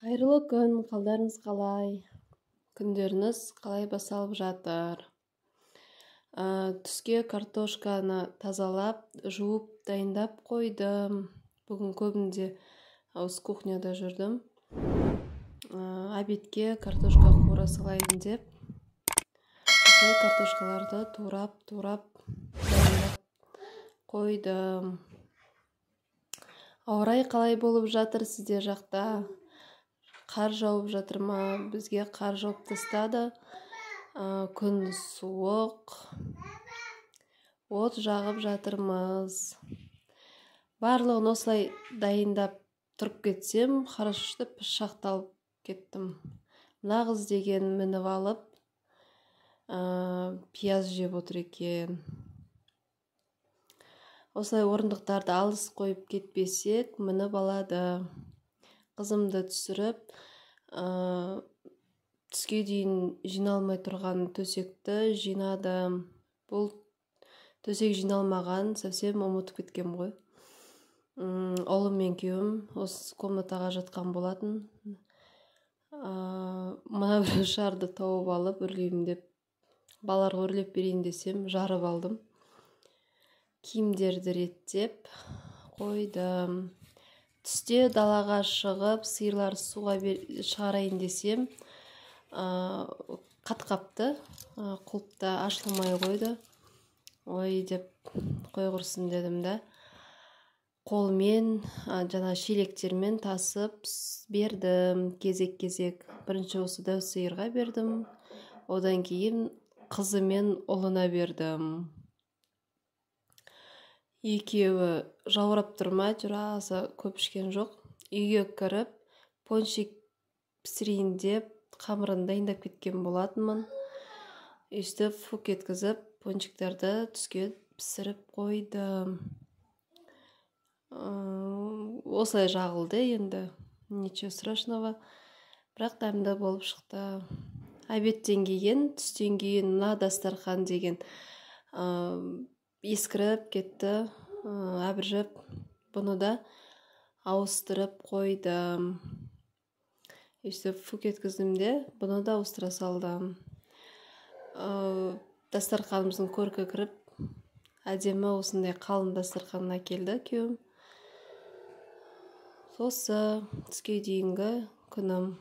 Қайырлы күн, қалдарыңыз қалай? Күндеріңіз қалай басталып жатыр? Түске картошканы тазалап, жуып, дайындап қойдым. Бүгін көбінде осы кухняда жүрдім. Обедке картошка қуыра салайын деп, осылай картошкаларды турап-турап дайындап қойдым. Ауа райы қалай болып жатыр сіздер жақта? Қар жауып жатыр ма? Бізге қар жауып тастады. Күн суық. От жағып жатырмыз. Барлығын осылай дайындап тұрып кетсем, хорошо, что пышақты алып кеттім. Мына қыз деген мініп алып, пияз жеп отыр екен. Осылай орындықтарды алыс қойып кетпесек, мініп алады. Қызымды түсіріп, түске дейін жиналмай тұрған төсекті жинадым. Бұл төсек жиналмаған, совсем ұмытып кеткем ғой. Ұлым мен күйеуім осы комнатаға жатқан болатын. Мына бір шарды тауып алып, үрлеймін деп, балаларға үрлеп берейін десем, жарып алдым. Киімдерді реттеп қойдым. Түсте далаға шығып, сиырлар суға шығарайын десем, қатқапты, құлыпта ашылмай қойды. Ой деп, қой құрсын дедім да. Қолмен, жаңа шелектермен тасып бердім кезек-кезек. Бірінші осы дәу сиырға бердім, одан кейін қызы мен ұлына бердім. Екеуі жаурап тұр ма, әйтеуір аса көп ішкен жоқ. Үйге кіріп, пончик пісірейін деп, қамырын дайындап кеткен болатынмын. Өйстіп фук еткізіп, пончиктерді түске пісіріп қойдым. Осылай жағылды енді, ничего страшного, бірақ дәмді болып шықты. Обедтен кейін, түстен кейін мына дастархан деген ескіріп кетті, әбіржіп, бұны да ауыстырып қойдым. Өйстіп фук еткіздім де, бұны да ауыстыра салдым. Дастарханымыздың көркі кіріп, әдемі осындай қалың дастархан әкелді күйеуім. Осы түске дейінгі күнім.